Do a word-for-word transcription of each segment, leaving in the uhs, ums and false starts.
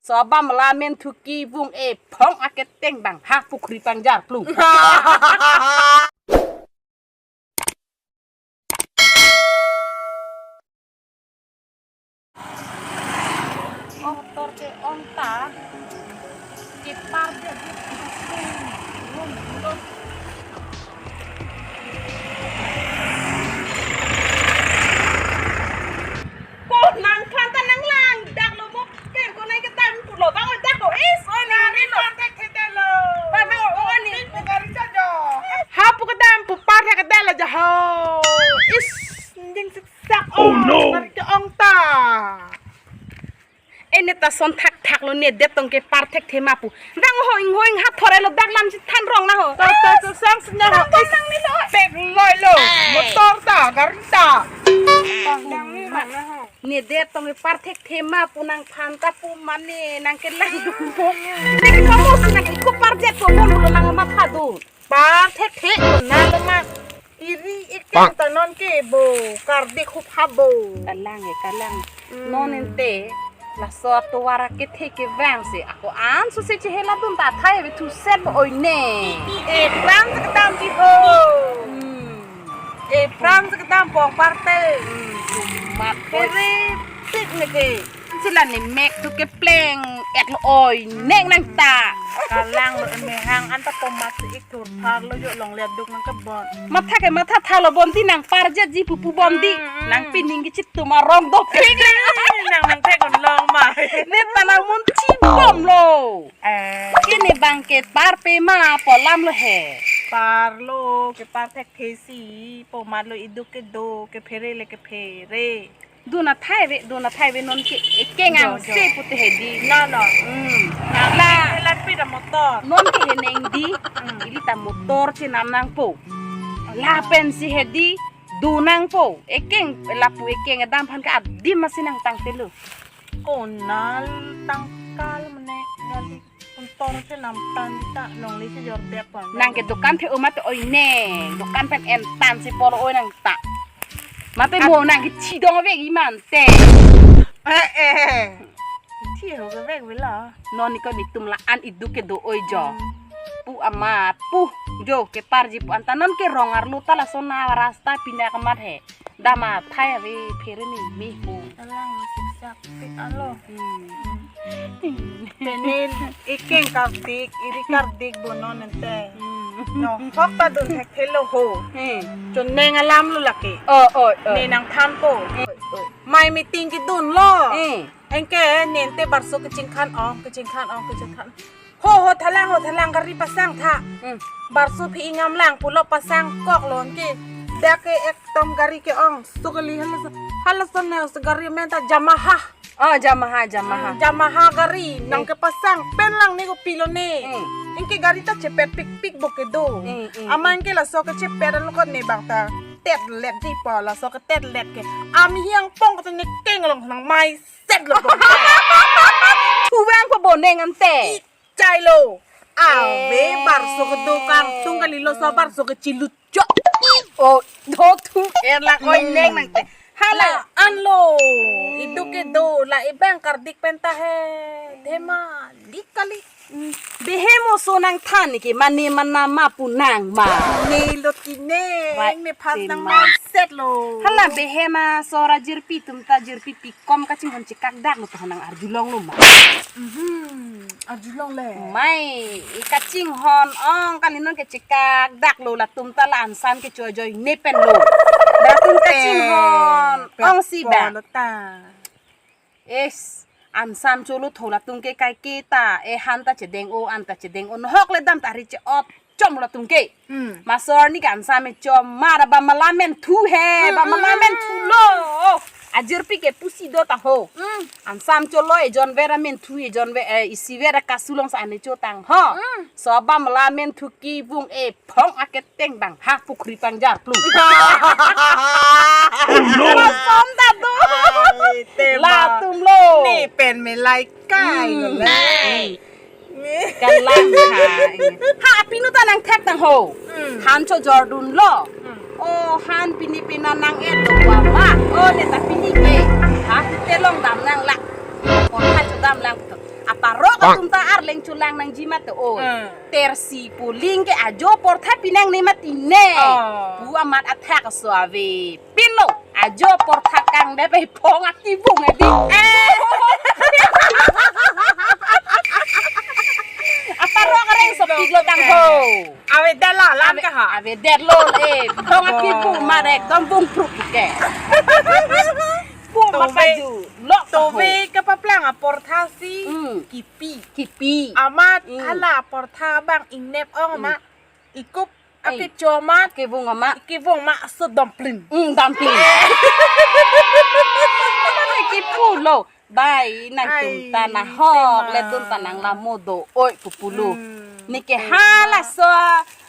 Sobam la men thuki vung e phong aketeng bang ha pukhri pangjar plung. Motor ke-ong ta, kepar dia dia. Ko nangphan ta nanglang dak lo mo. Ker ko nai kedam pulo bang oi dak ko is oi ni ni lo. Par thek thek lo. Par thek oi ni. Pik ni gari cha jo. Ha pu kedam pu par thek kedam lo ja ho. Is jing sik sak. Oh no. Gari ke-ong ta. Ene ta son thak thak lo ne det tong kepar thekthe ma pu. Dang ho ing ho ing ha thore lo dak lam si than rong na ho. Ta ta ta sang senya ho. Dang dang ni lo. Pek loi lo. Motor ta, gari ta. Dang dang ni rong na ho. Ne det tong kepar thekthe ma pu nangphan ta pu mane nangkelang du mo. Ne ke kamu si nang iko par jet ko mo lo nang matha dun. Par thekthe ko na lo ma. Iri ikang ta non ke bo, kardik hup ha bo. Kalang e, kalang. Hmm. Non ente, laso atovar akethe kevang si, ako an so si chehela dun ta thai ve thu set bo oi ne. E pran sa kedam di ho. Hmm. E pran sa kedam pong parte. Hmm, mat ko. Kere tik ne ke. Sila ne mek tu kepleng ek lo oi neng nang ta. Kalang lo emehang anta pomat si ik thur thar lo jo long liat duk nang kebon. Matha ke matha tha lo bonti nang par jet ji pupu bonti. Mm, mm. Nang pining ke chitum arong dopik le. Nang nang thek on long ma. Ne ta nang mun chibom lo. Eh. Kini bang kepar pe ma polam lo he. Par lo kepar thekthe si pomat lo iduk kedo kephere le kephere. Dun athai ve, dun athai ve non ke ekeng Jo, jo. Angse pute hedi. La, la. Hmm. La, la. Lat pida motor. Non ke heneng di. Hmm. Ili ta motor chenam nangpo. Lapen si hedi dun nangpo. Ekeng lapu ekeng adam aphan ke adim masi nangtangte lo. Konal tangkal mene gali. Motor chenam tan ta longle si jor dia pon. Nang ke dukan the umat oi ne. Dukan pen en tan si polo oi nang ta. Mate mo nang ke chidong ve iman te. Eh, eh. Thi ho ke vek vela. Non ni ko nitum la an iduk kedo oi jo. Hmm. Pu amat, pu jo kepar ji pu anta non ke rong arlo ta lason arasta pina kemat he. Dam athai ave phere ni me ho. Alang siksak tik alo. Hmm. Penil ikeng kardik, iri kardik bonon ente. Hmm. No, hok ta dun thekthe lo ho. Hmm. Choneng alam lo lake. Oh, oh, oh. Ne nangthanpo. Hmm. Mai meeting kedun lo. Hmm. Anke ne ente barso kechingkhan ong, kechingkhan ong, kechingkhan. Ho, ho, thalang, ho, thalang, gari pasang tha. Hmm. Barso phi ingam lang pulo pasang kok lo anke. Dak ke ekdom gari ke-ong. So kali halason, halason ne so gari amen ta Yamaha. Oh, Yamaha, Yamaha. Hmm, Yamaha gari, nang kepasang pen lang ne kopilo ne. Hmm. Anke gari ta chepet pikpik bo kedo. Hmm, hmm, aman ke laso kechepet lo ko ne bang ta. Tet let di po laso ketet let ke. Ami hiang pong ko ne keng long nang mai. Set lo bom. Thuvang po boneng ante. Chai lo. Ave, eh, barso kedo kangtung kali lo so barso kechilut jo. Oh, do thu er lang oi neng nangte. Hala. La an lo. Iduk kedo la ebang kardik pen ta he. Thema dik kali. Behem oso nangthan ke mane mana ma pu nang ma. Ne lo ti ne. Right. Ne phas nang ma set lo. Hala behem asor ajirpi atum ta jirpi pikom kachinghon chekak dak lo ta nang arjulong lo ma. Mhm. Arjulong le. Mai, i kachinghon ong kali non ke chekak dak lo latum ta la ansan ke chojoi ne pen lo. Latum kachinghon ong si ba. Lo ta. Es, ansan cholo tho latum ke kai ke ta, e han ta chedeng o, an ta chedeng o, nohok le dam ta ri che-ot chom latum ke. Hmm. Masor ni kan sam e chom, mar ba malamen thu he, ba malamen thu lo. Ajirpi ke pusi do ta ho. Hmm. Ansam cholo ejon vera men thu ejon ve, eh, isi vera kasulong sa ane chotang ho. Hmm. So ba malamen thu kevung e phong aketeng bang ha pukhri pangjar plung. Oh no. Masom ta do. Ai, tema. Latum lo. Ne pen me lai kai lo le. Hmm. Kalang ha. Ha, pinu ta nangthek tang ho. Hmm. Han chojordun lo. Hmm. Oh, han pini pina nang-et lo wa ma. Oh, ne ta pini ke. Ha, te long dam nang la. Oh, han chodam lang. Aparok atum ta arleng chulang nangji mati oi. Hmm. Tersi puling ke ajo portha pinangne mati ne. Oh. Pu amat athak so ave. Pilo, ajo portha kangdep pai phong akivung edi. Eh. Aparok areng sopik lo tangho. Avedet lo, lang Ave, ka ha? Avedet lo, eh. Phong akivung Oh. marek, dom vung pruk ke. Pu Tove, mapaju, lok taho. Tove kapaplang aportha si Hmm. kipi. Kipi. Amat Hmm. hala aportha abang ingnep ong Hmm. ma ikup Ai. Apit cho ma Kivung amat. Kivung ma so dumpling. Hmm, dumpling. Kipu lo. Bai nangtum Ai, ta nahok tema. Ledun ta nang la mo do oi pupu lo. Hmm, Neke tema. Halaso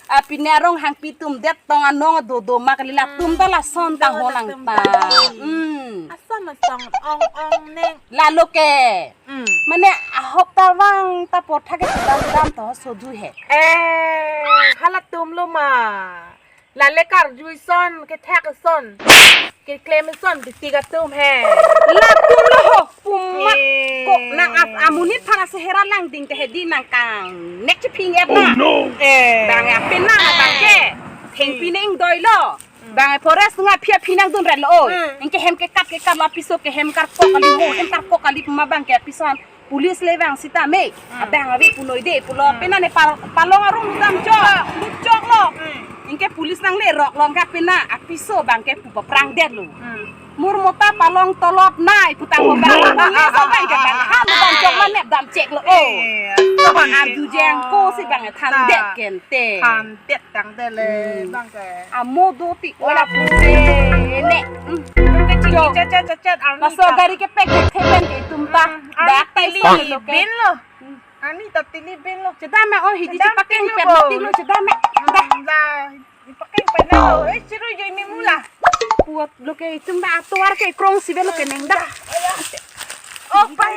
a pine arong hangpi atum det tong anong dodo ma kali latum ta lason ta Dodo ho nang latum ta. ta. Hmm. Ason asong ong ong neng. Lalo ke. Hmm. Mane ahok ta vang ta portha ke kedam dam to sodu he. Eh, halatum lo ma. Lale karju ison, kethak ison, keklem ison, titik atum he. Latum lo ho, pumat Eh. Ko nang ap amonit aphan asehera langding ke hedi nangkang. Nek chiping et na. Oh, no. Eh. Bang ya pena na bang ke. Thengpi neng doi lo. Hmm. Bang forest nga phia phi nangdun ret lo oi. Hmm. Anke hem kekat kekat lo apiso ke hem karkok kali mo, hem karkok kali ma bang ke apiso an. Police le vang sita me, Hmm. abang ave punoi de pulo, Hmm. pena ne pal-, palong arum dam chok, lut chok lo. Hmm. Anke police nanglerok lo anke pena apiso bang ke pu paprang det lo. Hmm. Mur mota palong tolot nai putang Oh, ko bang. No. Police abang ke bang. Ham dam chok lo nep dam chek lo. Oh. Eh, Abang arju jeng ko si bang than Ah. det kente. Than det tang det le Hmm. bang ke. Amo do ti ola puse ne. Hmm. Bang ke chini Jo. Chat chat chat chat ang Laso ka. Gari kepek ke thepen ke tum ta. Hmm. Dak Ani tai tili son lo ke. Bin lo. Hmm. Ani ta tili bin lo. Chedam me oh hidi Chedam chipakeng pin pet lo. Lo ti lo chedam me. Hmm, Dah. La. Ipakeng pin lo. Eh, chiru jo ini mula. Puat lo ke itum ta atuar ke krong si be lo ke neng dah. Oh, pai.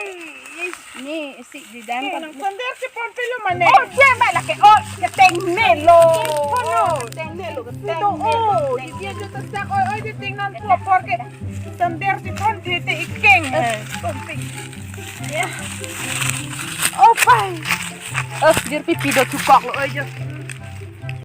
Ni si di dan Ke kan. Nang sonder si pon pin lo mane. Oh, dia mai la ke. Oh, keteng me lo. Pon lo. Keteng me lo, keteng Ito, me lo. Oh, di dia jo ta sak. Oi, oi, di ting nan po por ke. Sonder si pon pin te ikeng. Eh. Pon pin. Ya. Oh, pai. Oh, dir pipi do chukok lo, oi, jo.